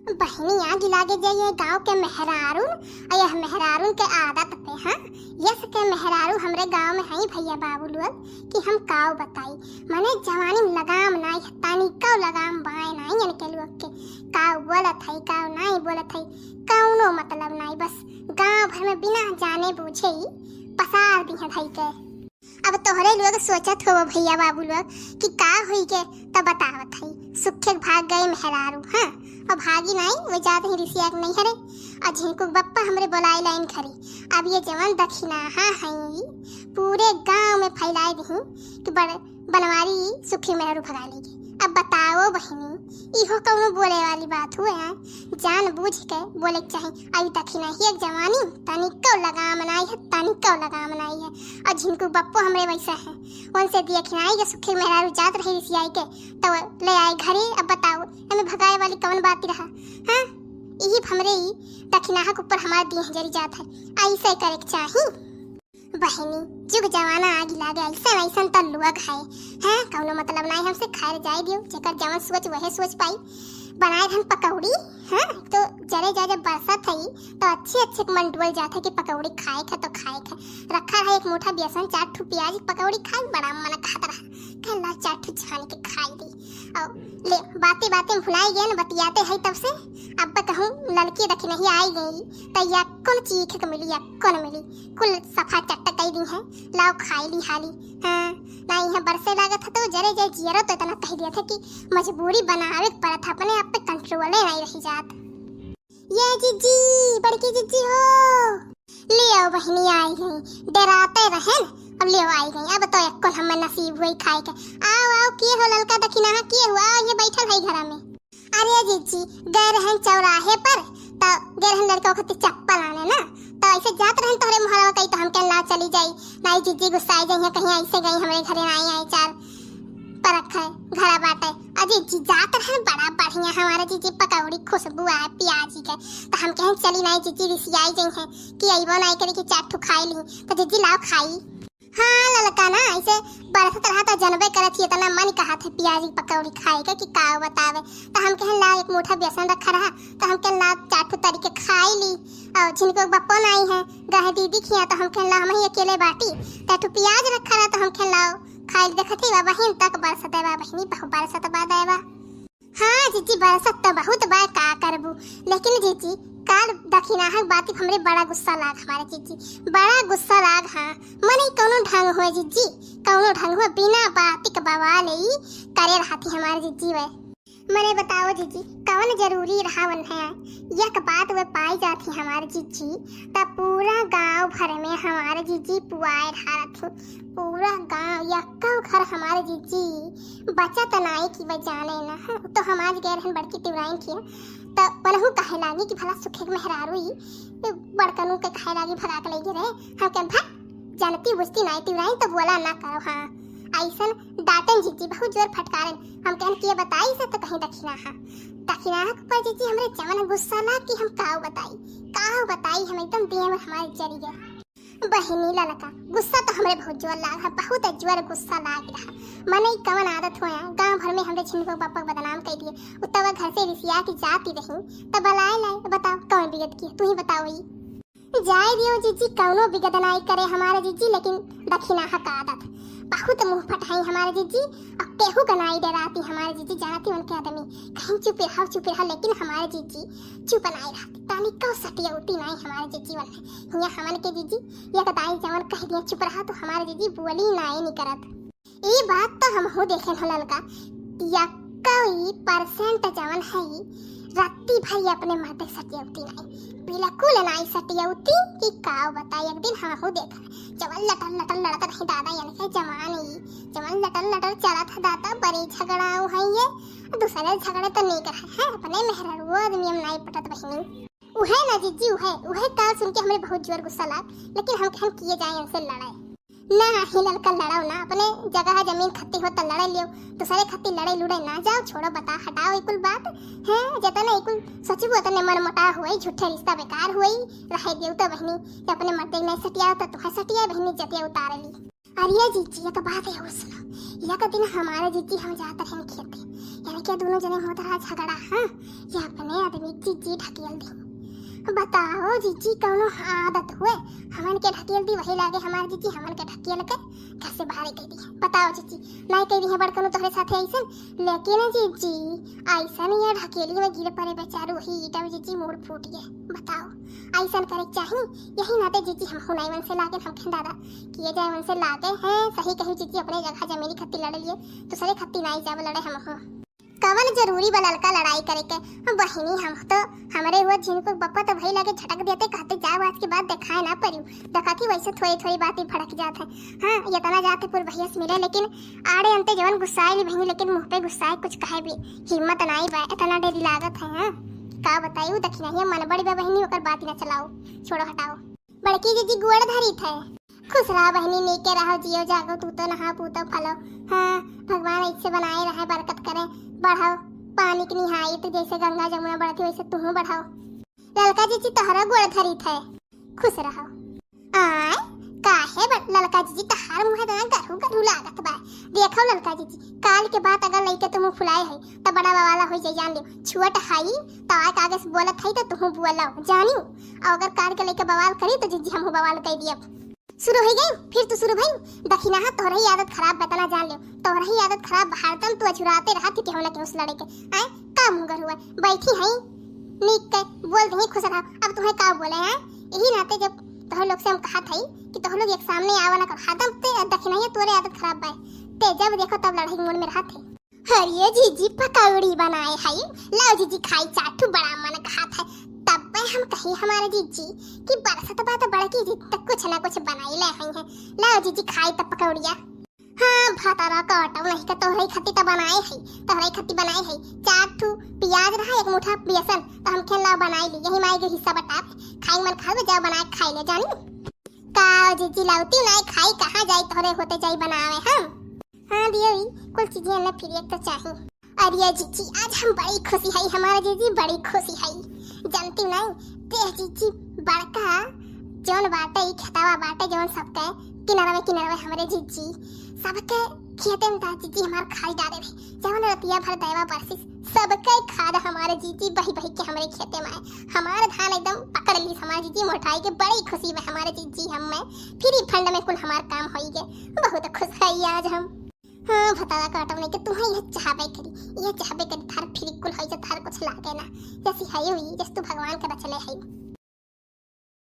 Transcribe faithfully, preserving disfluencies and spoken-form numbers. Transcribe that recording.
बहिनी, आगी लागे जाई ये गाँव के मेहरारून, अउर यह मेहरारून के आदत पे, हाँ, यस के मेहरारू हमरे गाँव में हई भइया बाबू लोग कि हम काव बताई, मने जवानी में लगाम नाई है, तनिको लगाम बाय नाई इनके लोग के, काव बोलत हई, काव नाई बोलत हई, कउनो मतलब नाई, बस गाँव भर में बिना जाने बूझे ही पसार दिहे धई के। अब तोहरे लोग सोचत होबो भइया बाबू लोग कि का होई के, त बतावत हई, सुखे भाग गई मेहरारू, हाँ, अब भागी नाई, वो जात ही रिसिया के नैहरे, अउर झिनकू के बप्पा हमरे बोलाए लाइन घरे। अब ये जवन दखिनाहा हई, पूरे गाँव में फैलाए दिही कि बड़ बनवारी सुखे मेहरारू भगा लेगी। अब बताओ बहिनी, इहो कउनो बोले वाली बात हुए है? जान बूझ के बोले के चाही। अभी दखिनाही एक जवानी, तनिको लगाम नाई है, तनिको लगाम नाई है। अउर झिनकू बप्पो हमरे वैसा है, उनसे दखिनाही के सुखे मेहरारू जात रही रिसियाई के, तो ले आए घरे। अब बताओ, एमे भगाए वाली कवन बात रहा? हाँ, यही हमरे ही दखिनाहा के ऊपर हमार देह जरी जात है। ऐसे करे के चाही। बहिनी, जुग जमाना आगी लागे, ऐसन ऐसन त लोग है, हैं, कउनो मतलब नाई हमसे, खाए जाए दियो, जेकर जवन सोच वहे सोच पाई। बनाए रहन पकौड़ी, हाँ, तो जरे जा जब बरसत है तो अच्छे अच्छे के मन डोल जात है कि पकौड़ी खाए के तो खाए के। रखा रहा एक मुठा बेसन, चार ठो प्याज, पकौड़ी खाए, बड़ा मन कहत रहा, कहला चार ठो छान के खाई दी। और ले, बातें बातें में भुलाई गए न, बतियाते है तब से। अब कहूँ ललकी दखिनही आई गई, त यक्को न चीखे के मिली, यक्को न मिली, कुल सफा चट्ट कई दी है। लाओ खाई ली हाली। हाँ, ना यहाँ बरसे लागत है तो जरे जे जियरो तो इतना कह दिया था कि मजबूरी बनावे के पड़त है, अपने आप पे कंट्रोले नहीं रही जात। ये जिज्जी, बड़की जिज्जी हो। ले आओ बहिनी, आई गई, डराते रहन, अब ले आओ आई गई, अब तो यक्को न हमें नसीब हुई खाए के। आओ, आओ, के हो ललका दखिनाहा, के हो, आओ, ये बैठल है घरा में। अरे जिज्जी, गए रहन चौराहे पर, त गए रहन लड़का खातिर चप्पल आने ना, त ऐसे जात रहन तोहरे मोहरवा कही, त हम कहन लाओ चली जाई, नाई जिज्जी गुस्साई जाई है, कहीं ऐसे गई हमरे घरे नाई आई चार परख है, घरा बाटे। अ जिज्जी जात रहन बड़ा बढ़िया हमारे जिज्जी पकौड़ी खुशबू आए प्याजी के, त हम कहन चली नाई जिज्जी रिसियाई जाई है कि अइबो नाई करी कि चार ठो खाई ली, त जिज्जी लाओ खाई। हाँ ललका ना, ऐसे बरसत रहा त जनबे करत ही, इतना मन कहत है प्याजी पकौड़ी खाए के कि का बतावे। त हम कहन ला एक मुठा बेसन रखा रहा, त हम कहन ला चार ठो तरी के खाई ली। और झिनको बप्पो नाई है, गए दीदी खिया, त हम कहन ला हम ही अकेले बाटी, त एक ठो प्याज रखा रहा, त हम कहन ला खाई ली। देखत ही बा बहिन तक बरसत है बा बहिनी, बहु बरसत बा दे बा। हाँ जिज्जी, बरसत तो बहुत बा, का करबू, लेकिन जिज्जी काल दखिनाहा के बात हमरे बड़ा गुस्सा लाग हमारे जिज्जी, बड़ा गुस्सा लाग। हाँ, मने कउनो ढंग हुए जिज्जी, कउनो ढंग हुए, बिना बात के बवाल ई करे रहती हमारे जिज्जी वे। मने बताओ जिज्जी, कवन जरूरी रहा उन्हें? एक बात वे पाई जाती हमारे जिज्जी, त पूरा गांव भर में हमारे जिज्जी पुआए ढारत ही। पूरा गांव, यक्को घर हमारे जिज्जी बचत नाई कि वे जाने ना। हाँ, तो हम आज गए रहन बड़की तिवराइन किया, त पलहू कहे लागी कि भला सुखे के मेहरारू ई बड़कनू के कहे लागी भगा के ले गए रहे। हम कहन, "भा, जानती बुझती नाई तिवराइन, तो बोला ना करो।" हाँ, ऐसन डांटन जिज्जी, बहुत जोर फटकारन। हम कहन, "के बताई से तो कहीं दखिनाहा।" दखिनाहा के ऊपर जिज्जी हमरे जवन गुस्सा लाग कि हम काव बताई, काव बताई, हम एकदम देह में हमारे जरी गए। बहिनी ललका, गुस्सा तो हमरे बहुत जोर लाग है, बहुत जोर गुस्सा लाग रहा। मने ई कवन आदत होया, गांव भर में हमरे झिनको बप्पा के बदनाम कर दिए। उ तब घर से रिसिया के जाती रही, तब बलाए लाए, बताओ कौन बिगत की, तू ही बताओ ई। जाए दियो जिज्जी, कौनो बिगत नाई करे हमारे जिज्जी, लेकिन दखिनाहा का आदत बहुत मुंह फटहाई हमारे जिज्जी, और केहू का नाई डराती हमारे जिज्जी, जानती उनके आदमी कहीं चुप रहो, चुप रहो, लेकिन हमारे जिज्जी चुप नाई रहती, तनिको सटियौती नाई हमारे जिज्जी वन है। हिया हमन के जिज्जी एक दाई जवन कह दिया चुप रहा, तो हमारे जिज्जी बोली नाई निकरत। ई बात तो हमहू देखे हो ललका, यक्को ई परसेंट जवन है ई रत्ती भर अपने मर्दे सटियौती नाई, बिल्कुल नाई सटियौती कि काव बताई। एक दिन हमहू देख जवन लटर लटर लड़त रही दादा, यानी कि जवान ई जवन लटर लटर चलत है दादा, बड़ी झगड़ाऊ है ये, दूसरे झगड़े तो नहीं कर है, अपने मेहररुआ आदमी हम नाई पटत बहिनी। उहे ना जिज्जी, उहे, उहे काल सुन के हमरे बहुत जोर गुस्सा लाग, लेकिन हम कहन किए जाए इनसे लड़ाई। ना ही ललका लड़ाओ ना, अपने जगह जमीन खत्ती हो त लड़ाई लियो, दूसरे खत्ती लड़ाई लुड़ाई ना जाओ, छोड़ो बता, हटाओ ई कुल बात। हैं, जतने ई कुल सोचबू उतने मन मोटाव होई, झूठे रिश्ता बेकार होई, रहे दियो तो बहिनी, कि अपने मर्दे नहीं सटिया तो तुहे सटिया बहिनी जतिया उतार ली। अरे जिज्जी, एक बात है और सुनो, एक दिन हमारे जिज्जी हम जात रहन खेते, यानी कि दोनों जने होत रहा झगड़ा। हाँ, ये अपने आदमी जीजी ढकेल दी। बताओ जीजी, कौनो आदत हुए, हमन के ढकेल दी, वही लागे हमार जीजी हमन के ढकेल के घर से बाहर कइ दी। बताओ जीजी, नाई कइ दी है बड़कनू तोहरे साथे ऐसन, लेकिन जीजी ऐसन ये ढकेली में गिर पड़े बेचारू, वही ईटा में जीजी मूड़ फूट गए। बताओ, ऐसन करे के चाही। यही नाते जीजी हमहू नाई मन से लागे, हम कहें दादा किए जाए मन से लागे हैं। सही कही जीजी, अपने जगह जमीनी खत्ती लड़ लिए, दूसरे खत्ती नाई जाब लड़े हमहू। कवन जरूरी बा ललका लड़ाई करे के? बहिनी, हम तो हमरे हुआ झिनको बप्पा तो भई लगे झटक देते, कहते जाओ आज के बाद देखाए ना परियो। देखा कि वैसे थोड़ी थोड़ी बात ही भड़क जात है। हाँ, इतना जाते पुरवहिया से मिले, लेकिन आड़े अंते जवन गुस्साए ली बहिनी, लेकिन मुँह पे गुस्साए कुछ कहे भी हिम्मत नाई बा, इतना डेरी लागत है। हाँ, का बताई, उ दखिनहिया मन बड़ी बा बहिनी, ओकर बात ही ना चलाओ, छोड़ो हटाओ। बड़की जीजी गोड़ धरी थे। खुश रहा बहिनी, नीके रहो, जियो जागो, तू तो नहा पूतो फलो। हाँ, भगवान ऐसे बनाए रहे, बरकत करे, बढ़ाओ। पानी के निहाई तो जैसे गंगा जमुना बढ़ती वैसे तुहू बढ़ाओ। ललका जीजी तोहरा गोड़ धरी थे, खुश रहो। आय, काहे ब-, ललका जीजी तहार मुँह इतना गरू गरू लागत बा। देखो ललका जीजी, काल के बात अगर लइके तुम फुलाए है तो बड़ा बवाला हो जाई, जान लियो। छुअट हाई तो आए आगे से बोलत है तो तुहू बोलो, जानियो। और अगर काल के लइके बवाल करी तो जीजी हमहू बवाल कर दियब। शुरू हो गई, फिर तू शुरू भई। दखिनहा, तोहरा ही आदत खराब बा, इतना जान लियो, तोहरा ही आदत खराब बा, हरदम तू अझुराते रहत कि केहू ना केहू से लड़े के। आय, का मुँह गरुआ बैठी है, नीक के बोल दही खुश रहा। अब तुम्हें का बोले हैं? यही नाते जब तोहर लोग से हम कहत हई कि तोहर लोग एक सामने आवा ना कर, हरदम ते दखिनहिया तोरे आदत खराब बा, ते जब देखो तब लड़ाई मूड में रहत है। अरे जीजी पकौड़ी बनाए हई, लाओ जीजी खाई चार ठू, बड़ा मन खात है। तब पे हम कही हमारे जीजी कि बरसत बा तो बड़की जीजी तो कुछ ना कुछ बनाई ले हई है। लाओ जीजी खाई तब पकौड़िया। हाँ, भतारा काटो नहीं का तोहरे खत्ती तो बनाए हई, तोहरे खत्ती बनाए हई। चार ठू प्याज रहा, एक मुठा बेसन, तो हम खेन लाओ बनाई ली, यही माई के हिस्सा बटावे। खाई मन खावे, जाओ बनाए खाई ले जानी। का जीजी लौती नाई खाई, कहाँ जाई, तोहरे होते जाई बनावे हम। हाँ दियो, कुल चीजें ना फिर एक तो चाही। अरे जीजी, आज हम बड़ी खुशी हई, हमारे जीजी बड़ी खुशी हई। जानती नहीं, ते जीजी बड़का जौन बाटे, ई खेतवा बाटे जौन सबके किनारवे किनारवे हमरे जीजी, सबके खेते में ता जीजी हमार खाद डाले रहे, जौन रतिया भर दयवा बरसिस, सबके खाद हमारे जीजी बही बही के हमरे खेते में आए। हमार धान एकदम पकड़ ली हमारे जीजी मोटाई के, बड़ी खुशी में हमारे जीजी हम में फ्री फंड में कुल हमार काम होई गे। बहुत खुश हई आज हम। हाँ, भतारा काटो नहीं के तुम्हें यह चाहबे करी, यह चाहबे करी, थार फ्री कुल होई जा, थार कुछ लागे ना, जैसी हई हुई, जस तू भगवान के रचले हई।